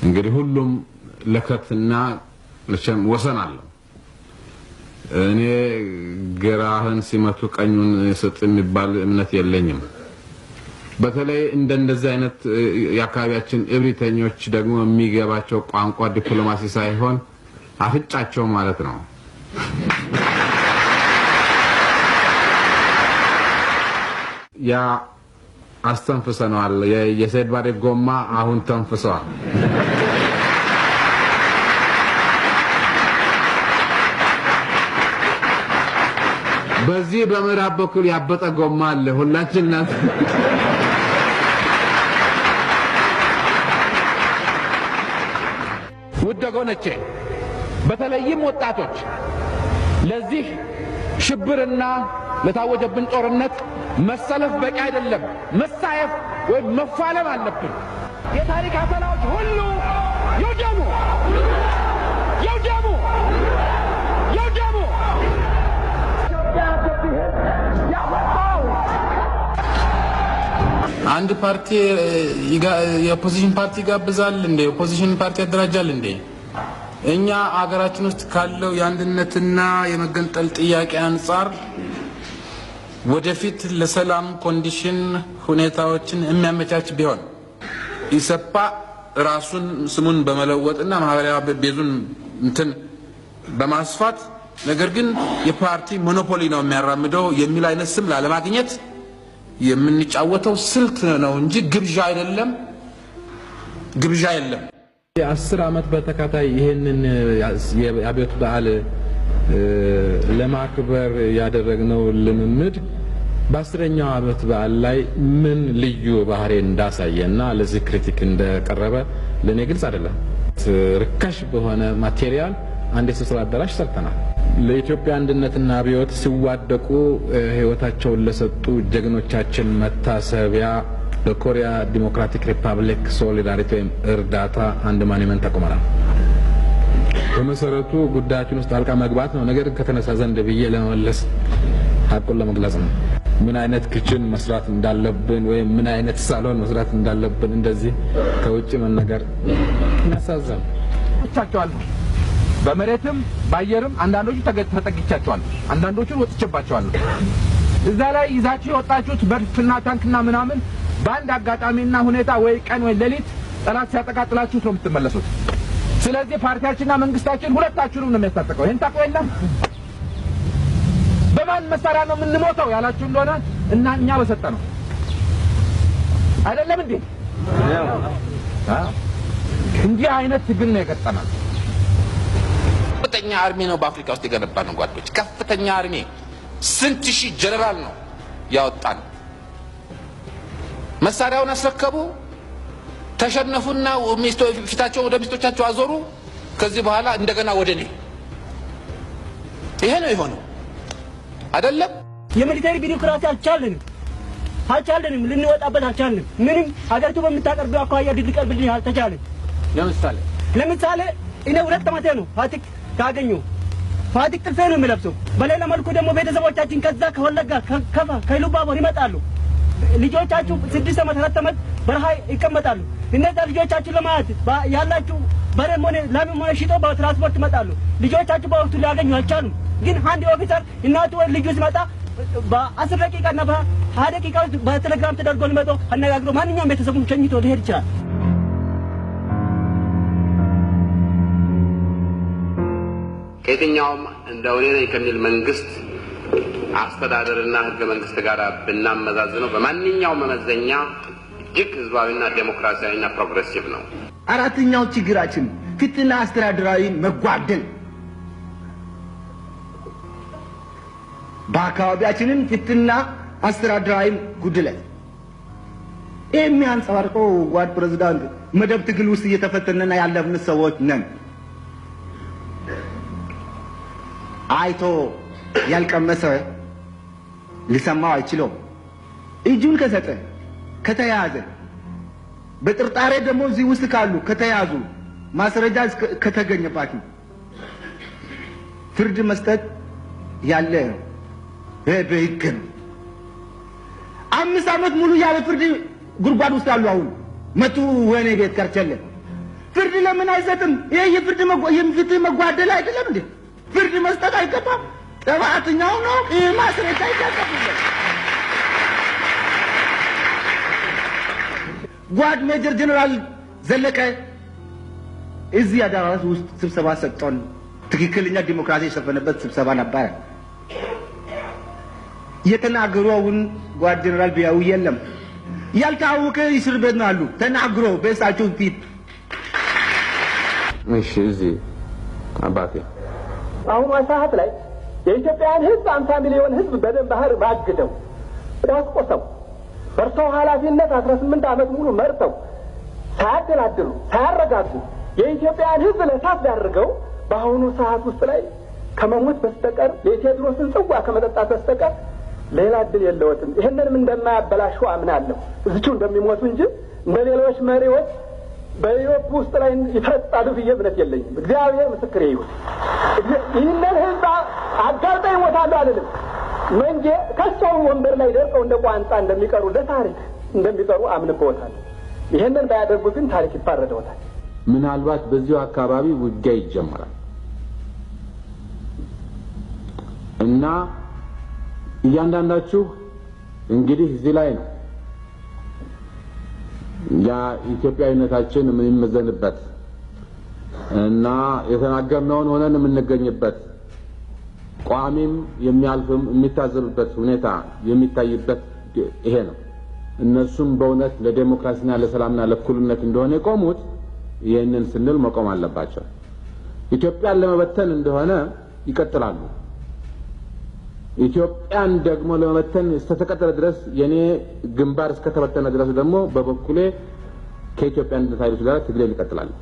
እንግዲህ ሁሉም ለከትና መቼም ወሰን አለው። እኔ ግራህን ሲመቱ ቀኙን ስጥ የሚባል እምነት የለኝም። በተለይ እንደዚህ አይነት የአካባቢያችን እብሪተኞች ደግሞ የሚገባቸው ቋንቋ ዲፕሎማሲ ሳይሆን አፍጫቸው ማለት ነው። ያ አስተንፍሰነዋል። የሰይድ ባሬ ጎማ አሁን ተንፍሰዋል። በዚህ በምዕራብ በኩል ያበጠ ጎማ አለ። ሁላችን ውድ ወገኖቼ፣ በተለይም ወጣቶች ለዚህ ሽብርና ለታወጀብን ጦርነት መሰለፍ በቂ አይደለም። መሳየፍ ወይም መፋለም አለብን። የታሪክ አተላዎች ሁሉ ይውደሙ፣ ይውደሙ፣ ይውደሙ። አንድ ፓርቲ የ opposition ፓርቲ ይጋብዛል እንዴ? Opposition ፓርቲ ያደራጃል እንዴ? እኛ አገራችን ውስጥ ካለው የአንድነትና የመገንጠል ጥያቄ አንጻር ወደፊት ለሰላም condition ሁኔታዎችን የሚያመቻች ቢሆን ኢሰፓ ራሱን ስሙን በመለወጥና ማህበራዊ base ኡን እንትን በማስፋት ነገር ግን የፓርቲ monopoly ነው የሚያራምደው የሚል አይነት ስም ላለማግኘት የምንጫወተው ስልት ነው እንጂ ግብዣ አይደለም። ግብዣ የለም። 10 ዓመት በተከታታይ ይሄንን የአብዮት በዓል ለማክበር ያደረግነው ልምምድ በ10ኛው ዓመት በዓል ላይ ምን ልዩ ባህሪ እንዳሳየና ለዚህ critique እንደቀረበ ለኔ ግልጽ አይደለም። ርካሽ በሆነ material አንድ የስብሰባ አዳራሽ ሰርተናል። ለኢትዮጵያ አንድነትና አብዮት ሲዋደቁ ህይወታቸውን ለሰጡ ጀግኖቻችን መታሰቢያ በኮሪያ ዲሞክራቲክ ሪፐብሊክ solidarity ወይም እርዳታ አንድ monument አቁመናል። በመሰረቱ ጉዳያችን ውስጥ ጣልቃ መግባት ነው። ነገር ግን ከተነሳ ዘንድ ብዬ ለመመለስ ሀቁን ለመግለጽ ነው። ምን አይነት kitchen መስራት እንዳለብን ወይም ምን አይነት ሳሎን መስራት እንዳለብን እንደዚህ ከውጭ መናገር ያሳዝናል። በመሬትም በአየርም አንዳንዶቹ ተጠግቻቸዋለሁ፣ አንዳንዶቹን ወጥቼባቸዋለሁ። እዛ ላይ ይዛችሁ የወጣችሁት መድፍና ታንክና ምናምን በአንድ አጋጣሚና ሁኔታ ወይ ቀን ወይ ሌሊት ጠላት ሲያጠቃጥላችሁት ነው የምትመለሱት። ስለዚህ ፓርቲያችንና መንግስታችን ሁለታችሁንም ነው የሚያስታጥቀው። ይሄን ታውቁ የለም? በማን መሳሪያ ነው የምንሞተው ያላችሁ እንደሆነ እና እኛ በሰጠነው አይደለም እንዴ? እንዲህ አይነት ትግል ነው የገጠመን። ከፍተኛ army ነው በአፍሪካ ውስጥ የገነባነው ጓዶች። ከፍተኛ army ስንት ሺህ ጀነራል ነው ያወጣን። መሳሪያውን አስረከቡ፣ ተሸነፉና ፊታቸው ወደ ሚስቶቻቸው አዞሩ። ከዚህ በኋላ እንደገና ወደ እኔ። ይሄ ነው የሆነው አይደለም። የ military ቢሮክራሲ አልቻለንም፣ ልንወጣበት አልቻለንም። ምንም ሀገሪቱ በምታቀርበው አኳያ ሊቀርብልን አልተቻለም። ለምሳሌ እኔ 2 ዓመቴ ነው ፋቲክ ካገኘሁ ፋቲክ ጥልፌ ነው የሚለብሰው። በሌላ መልኩ ደግሞ ቤተሰቦቻችን ከዛ ከወለጋ ከከፋ ከኢሉባቦር ይመጣሉ። ልጆቻችሁ 6 ዓመት 4 ዓመት በረሃ ይቀመጣሉ። እነዛ ልጆቻችሁ ለማየት ያላችሁ በሬም ሆነ ላምም ሆነ ሽጦ በትራንስፖርት ይመጣሉ። ልጆቻችሁ በወቅቱ ሊያገኙ አልቻሉም። ግን አንድ officer እናቱ ወይ ልጁ ሲመጣ በ10 ደቂቃ እና በ20 ደቂቃ ውስጥ በቴሌግራም ተደርጎ ሊመጣ አነጋግሮ ማንኛውም ቤተሰቡን ሸኝቶ ሊሄድ ይችላል። ከየትኛውም እንደው እኔ ነኝ ከሚል መንግስት አስተዳደርና ህገ መንግስት ጋር ብናመዛዝነው በማንኛውም መመዘኛ እጅግ ህዝባዊና ዴሞክራሲያዊና progressive ነው። አራተኛው ችግራችን ፍትህና አስተዳደራዊ መጓደል። በአካባቢያችንን ፍትህና አስተዳደራዊ ጉድለት ይሄ የሚያንጸባርቀው ጓድ ፕሬዝዳንት መደብ ትግል ውስጥ እየተፈተነና ያለፍን ሰዎች ነን። አይቶ ያልቀመሰ ሊሰማው አይችልም። እጁን ከሰጠ ከተያዘ በጥርጣሬ ደግሞ እዚህ ውስጥ ካሉ ከተያዙ ማስረጃ ከተገኘባቸው ፍርድ መስጠት ያለ ነው። በህግ ነው። 5 ዓመት ሙሉ ያለ ፍርድ ጉድጓድ ውስጥ አሉ። አሁን መቱ ወህኒ ቤት ከርቸለ ፍርድ ለምን አይሰጥም? ይሄ የፍርድ የፍትህ መጓደል አይደለም እንዴ? ፍርድ መስጠት አይገባም? ጥፋተኛው ነው። ይሄ ማስረጃ ይቀርብበት። ጓድ ሜጀር ጀነራል ዘለቀ እዚህ አዳራሽ ውስጥ ስብሰባ ሰጥቶን ትክክለኛ ዲሞክራሲ የሰፈነበት ስብሰባ ነበረ። የተናገረውን ጓድ ጀነራል ቢያዩ የለም፣ ያልታወቀ እስር ቤት ነው አሉ ተናግሮ በእሳቸው ፊት። እሺ፣ እዚህ አባቴ አሁኗ ሰዓት ላይ የኢትዮጵያን ሕዝብ 50 ሚሊዮን ሕዝብ በደም ባህር ማግደው ዳስቆሰው በእርሰው ኃላፊነት 18 ዓመት ሙሉ መርተው ሳያደላድሉ ሳያረጋጉ የኢትዮጵያን ሕዝብ ለእሳት ዳርገው በአሁኑ ሰዓት ውስጥ ላይ ከመሞት በስተቀር የቴዎድሮስን ጽዋ ከመጠጣት በስተቀር ሌላ እድል የለዎትም። ይህንንም እንደማያበላሹ አምናለሁ። እዚሁ እንደሚሞቱ እንጂ እንደ ሌሎች መሪዎች በኢዮፕ ውስጥ ላይ ይፈጣሉ ብዬ እምነት የለኝም። እግዚአብሔር ምስክሬ ይሁን። ይህንን ህዝብ አጋልጠው ይሞታሉ አልልም። መንጌ ከሰው ወንበር ላይ ደርቀው እንደ ቋንጣ እንደሚቀሩ ለታሪክ እንደሚቀሩ አምንበዎታል። ይህንን ባያደርጉ ግን ታሪክ ይፋረደዎታል። ምናልባት በዚሁ አካባቢ ውጊያ ይጀመራል እና እያንዳንዳችሁ እንግዲህ እዚህ ላይ ነው ያ ኢትዮጵያዊነታችን የምንመዘንበት እና የተናገርነውን ሆነን የምንገኝበት ቋሚም የሚያልፍም የሚታዘብበት ሁኔታ የሚታይበት ይሄ ነው። እነሱም በእውነት ለዴሞክራሲና ለሰላምና ለእኩልነት እንደሆነ የቆሙት ይህንን ስንል መቆም አለባቸው። ኢትዮጵያን ለመበተን እንደሆነ ይቀጥላሉ። ኢትዮጵያን ደግሞ ለመበተን እስከተቀጠለ ድረስ የኔ ግንባር እስከተበተነ ድረስ ደግሞ በበኩሌ ከኢትዮጵያ አንድነት ኃይሎች ጋር ትግሌን እቀጥላለሁ።